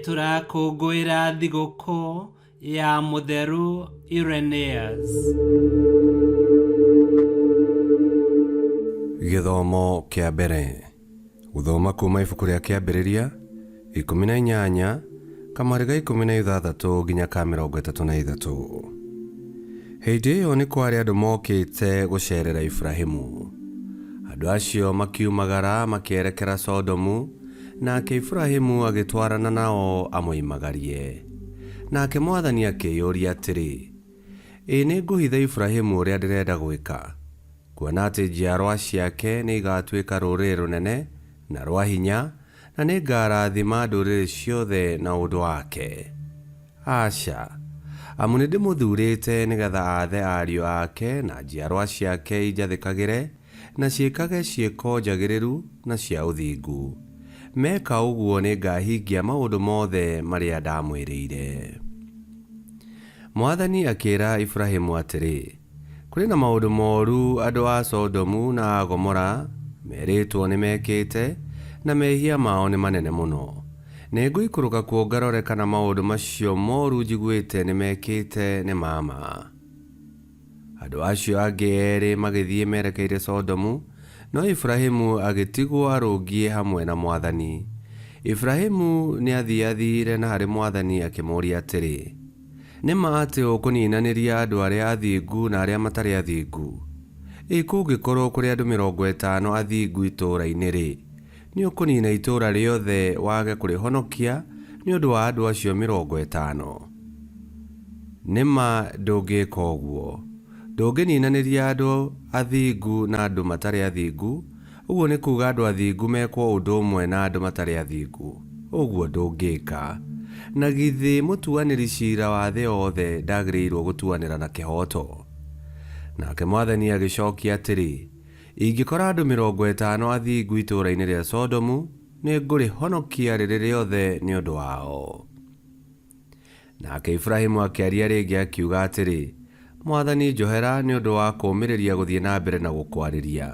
tũrakũngũĩra thigũkũ ya Mũtheru Irenaeus. Gĩthomo kĩa mbere. Gũthoma kuuma ibuku rĩa Kĩambĩrĩria 18, kamũhari ga 16 nginya ka 33. Hĩndĩ ĩyo nĩ kwarĩ andũ mookĩte gũceerera Iburahimu. Andũ acio makiumagara makĩerekera Sodomu, nake Iburahimu agĩtwarana nao amoimagarie. Nake Mwathani akĩĩyũria atĩrĩ, Ĩ nĩngũhitha Iburahimu ũrĩa ndĩrenda gwĩka? Kuona atĩ njiarwa ciake nĩigatuĩka rũrĩrĩ rũnene na rwa hinya, na nĩngarathima ndũrĩrĩ ciothe na ũndũ wake. Aca, amu nĩndĩmũthurĩte nĩ getha aathe ariũ ake na njiarwa ciake injathĩkagĩre, na ciĩkage ciĩko njagĩrĩru na cia ũthingu. Meka ũguo nĩngahingia maũndũ mothe marĩa ndamwĩrĩire. Mwathani akĩĩra Iburahĩmu atĩrĩ, Kũrĩ na maũndũ mooru andũ a Sodomu na a Gomora merĩtwo nĩmekĩte, na mehia mao nĩ manene mũno. Nĩngũikũrũka kuo ngarore kana maũndũ macio mooru njiguĩte nĩmekĩte nĩ ma ma. Andũ acio angĩ eerĩ magĩthiĩ merekeire Sodomu, no Iburahĩmu agĩtigwo arũngiĩ hamwe na Mwathani. Iburahĩmu nĩathiathiire na harĩ Mwathani akĩmũũria atĩrĩ, Nĩ ma atĩ ũkũniinanĩria andũ arĩa athingu na arĩa matarĩ athingu? Ĩ kũngĩkorwo kũrĩ andũ 50 athingu itũũra-inĩ-rĩ, nĩũkũniina itũũra rĩothe wage kũrĩhonokia nĩ ũndũ wa andũ acio 50? Nĩ ma ndũngĩka ũguo. Ndũngĩniinanĩria andũ athingu na andũ matarĩ athingu, Ũguo nĩ kuuga andũ athingu mekwo ũndũ ũmwe na andũ matarĩ athingu? Ũguo ndũngĩka. Na githĩ mũtuanĩri ciira wa thĩ yothe ndagĩrĩirwo gũtuanĩra na kĩhooto? Nake Mwathani agĩcookia atĩrĩ, Ingĩkora andũ 50 athingu itũũra-inĩ rĩa Sodomu, nĩngũrĩhonokia rĩrĩ rĩothe nĩ ũndũ wao. Nake Iburahĩmu akĩaria rĩngĩ akiuga atĩrĩ, Mwathani njohera nĩ ũndũ wa kũũmĩrĩria gũthiĩ na mbere na gũkwarĩria.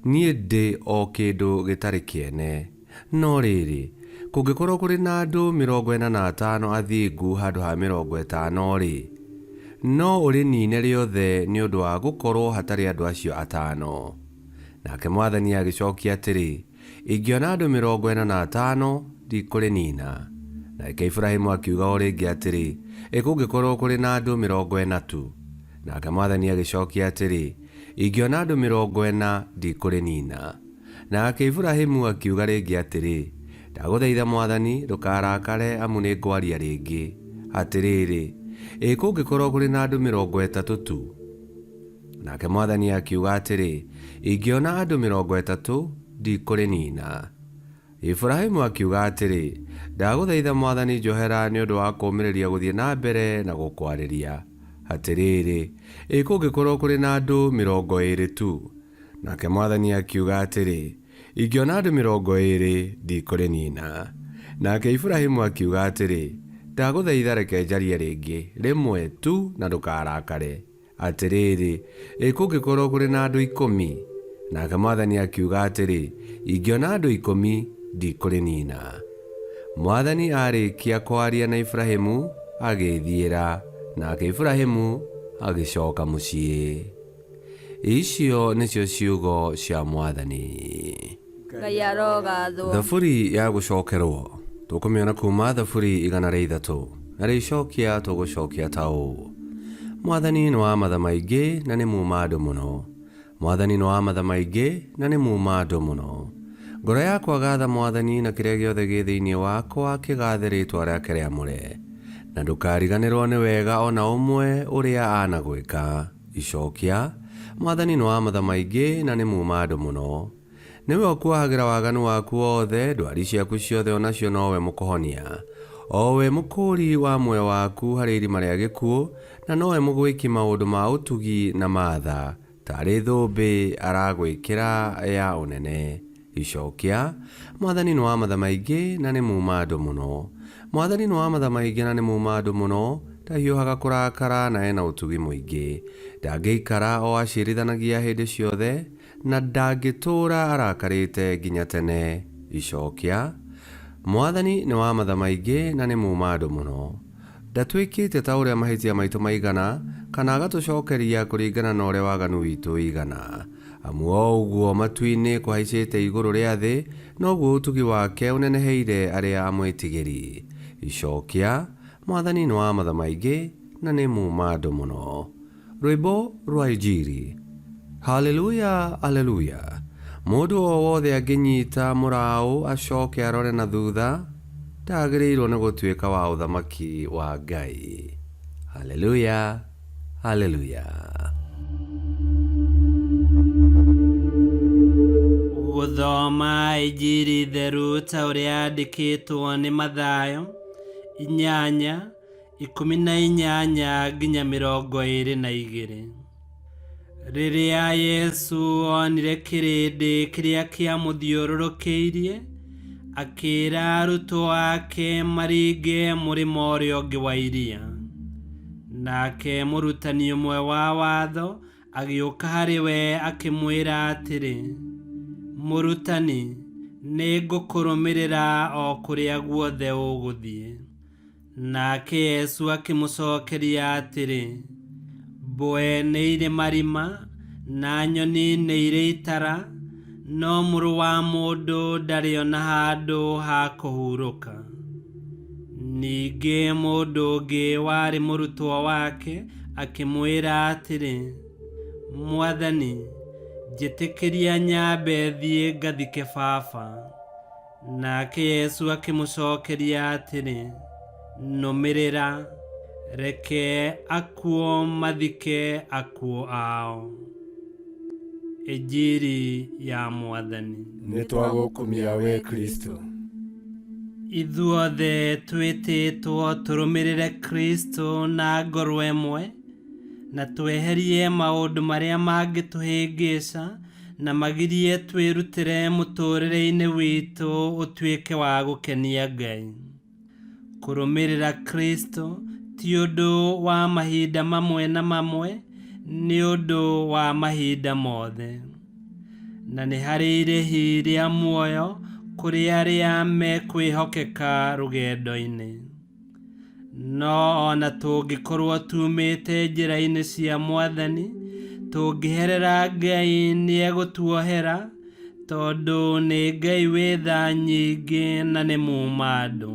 Niĩ ndĩ o kĩndũ gĩtarĩ kĩene. No rĩrĩ, kũngĩkorwo kũrĩ na andũ 45 athingu handũ ha 50-rĩ, no ũrĩniine rĩothe nĩ ũndũ wa gũkorwo hatarĩ andũ acio atano? Nake Mwathani agĩcokia atĩrĩ, Ingĩona andũ 45, ndikũrĩniina. Nake Iburahĩmu akiuga o rĩngĩ atĩrĩ, Ĩ kũngĩkorwo kũrĩ na andũ 40 tu? Nake Mwathani agĩcokia atĩrĩ, Ingĩona andũ 40, ndikũrĩniina. Nake Iburahĩmu akiuga rĩngĩ atĩrĩ, Ndagũthaitha Mwathani, ndũkarakare amu nĩngwaria rĩngĩ. Atĩrĩrĩ, ĩ kũngĩkorwo kũrĩ na andũ 30 tu? Nake Mwathani akiuga atĩrĩ, Ingĩona andũ 30, ndikũrĩniina. Iburahĩmu akiuga atĩrĩ, Ndagũthaitha Mwathani njohera nĩ ũndũ wa kũũmĩrĩria gũthiĩ na mbere na gũkwarĩria. Atĩrĩrĩ, ĩ kũngĩkorwo kũrĩ na andũ 20 tu? Nake Mwathani akiuga atĩrĩ, Ingĩona andũ 20, ndikũrĩniina. Nake Iburahĩmu akiuga atĩrĩ, Ndagũthaitha reke njarie rĩngĩ, rĩmwe tu na ndũkarakare. Atĩrĩrĩ, ĩ kũngĩkorwo kũrĩ na andũ ikũmi? Nake Mwathani akiuga atĩrĩ, Ingĩona andũ ikũmi, ndikũrĩniina. Mwathani aarĩkia kwaria na Iburahĩmu, agĩĩthiĩra, nake Iburahĩmu agĩcooka mũciĩ. Icio nĩcio ciugo cia Mwathani. Ngai arogathwo. Thaburi ya gũcokerwo tũkũmĩona kuma Thaburi 103 na rĩcokia tũgũcokia ta ũũ: Mwathani nĩ wa matha maingĩ na nĩ muma andũ mũno. Mwathani nĩ wa matha maingĩ na nĩ muma andũ mũno. Ngoro yakwa gatha Mwathani na kĩrĩa gĩothe gĩ thĩinĩ wakwa kĩgathe rĩtwa rĩake rĩamũre. Na ndũkariganĩrwo nĩ wega o na ũmwe ũrĩa anagwĩka. Icokia, Mwathani nĩ wa matha maingĩ na nĩ muma andũ mũno. Nĩwe ũkuohagĩra waganu waku wothe, ndwari ciaku ciothe o nacio nowe mũkũhonia. O we mũkũũri wa muoyo waku harĩ irima rĩa gĩkuũ, na nowe mũgwĩki maũndũ ma ũtugi na ma tha, taarĩ thũmbĩ aragwĩkĩra ya ũnene. Icokia, Mwathani nĩ wa matha maingĩ na nĩ muuma andũ mũno. Mwathani nĩ wa matha maingĩ na nĩ muuma andũ mũno, ndahiũhaga kũrakara na e na ũtugi mũingĩ. Ndangĩikara o aciirithanagia hĩndĩ ciothe, Na ndangĩtũũra arakarĩte nginya tene. Icokia. Mwathani nĩ wa matha maingĩ na nĩ muuma andũ mũno. Ndatwĩkĩte ta ũrĩa mahĩtia maitũ maigana, kana agatũcokeria kũringana na ũrĩa waganu witũ ũigana. Amu o ũguo matu-inĩ kũhaicĩte igũrũ rĩa thĩ, noguo ũtugi wake ũneneheire arĩa amwĩtigĩri. Icokia, Mwathani nĩ wa matha maingĩ na nĩ muuma andũ mũno. Rwĩmbo rwa Injiri. Haleluya, aleluya. Mũndũ o wothe angĩnyita mũraũ acoke arore na thutha, ndagĩrĩirwo nĩ gũtuĩka wa ũthamaki wa Ngai. Haleluya, haleluya. Gũthoma Injiri theru ta ũrĩa yandĩkĩtwo nĩ Mathayo 8:18 nginya 22. Rĩrĩa Yesu onire kĩrĩndĩ kĩrĩa kĩamũthiũrũrũkĩirie, akĩĩra arutwo ake maringe mũrĩmo ũrĩa ũngĩ wa iria. Nake mũrutani ũmwe wa watho agĩũka harĩ we akĩmwĩra atĩrĩ, Mũrutani, nĩngũkũrũmĩrĩra o kũrĩa guothe ũgũthiĩ. Nake Yesu akĩmũcokeria atĩrĩ, Mbwe nĩ irĩ marima na nyoni nĩ irĩ itara, no mũrũ wa mũndũ ndarĩ ona handũ ha kũhurũka. Ningĩ mũndũ ũngĩ warĩ mũrutwo wake akĩmwĩra atĩrĩ, Mwathani, njĩtĩkĩria nyambe thiĩ ngathike baba. Nake Yesu akĩmũcokeria atĩrĩ, Nũmĩrĩra, reke akuũ mathike akuũ ao. Injiri ya Mwathani. Nĩ twagũkumia we Kristo. Ithuothe twĩtĩtwo tũrũmĩrĩre Kristo na ngoro ĩmwe na tweherie maũndũ marĩa mangĩtũhĩngĩca na magirie twĩrutĩre mũtũũrĩre-inĩ witũ ũtuĩke wa gũkenia Ngai. Kũrũmĩrĩra Kristo ti ũndũ wa mahinda mamwe na mamwe, nĩ ũndũ wa mahinda mothe. Na nĩ harĩ irĩhi rĩa muoyo kũrĩ arĩa mekwĩhokeka rũgendo-inĩ. No ona tũngĩkorwo tumĩte njĩra-inĩ cia Mwathani, tũngĩherera Ngai nĩegũtuohera, tondũ nĩ Ngai wĩ tha nyingĩ na nĩ muuma andũ.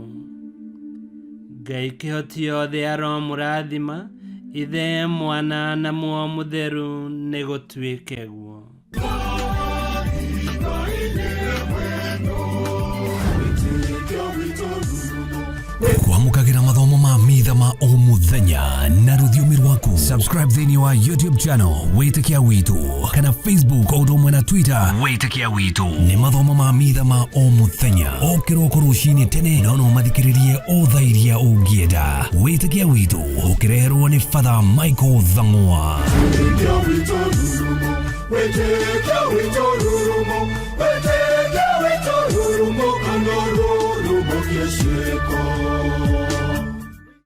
Ngai kĩhoti yothe aromũrathima, Ithe, Mwana na Muoyo Mũtheru, nĩ gũtuĩke guo. Kwamũkagĩra mathomo ma mitha ma o mũthenya na rũthiomi rwaku. Subscribe thĩinĩ wa YouTube channel Wĩtĩkia Witũ kana Facebook o ũndũ ũmwe na Twitter Wĩtĩkia Witũ. Nĩ mathomo ma mitha ma o mũthenya o kĩroko rũcinĩ tene, no no mathikĩrĩrie o thaa iria ũngĩenda. Wĩtĩkia Witũ ũkĩreherwo nĩ Father Michael Thang'wa. Wĩtĩkia witũ.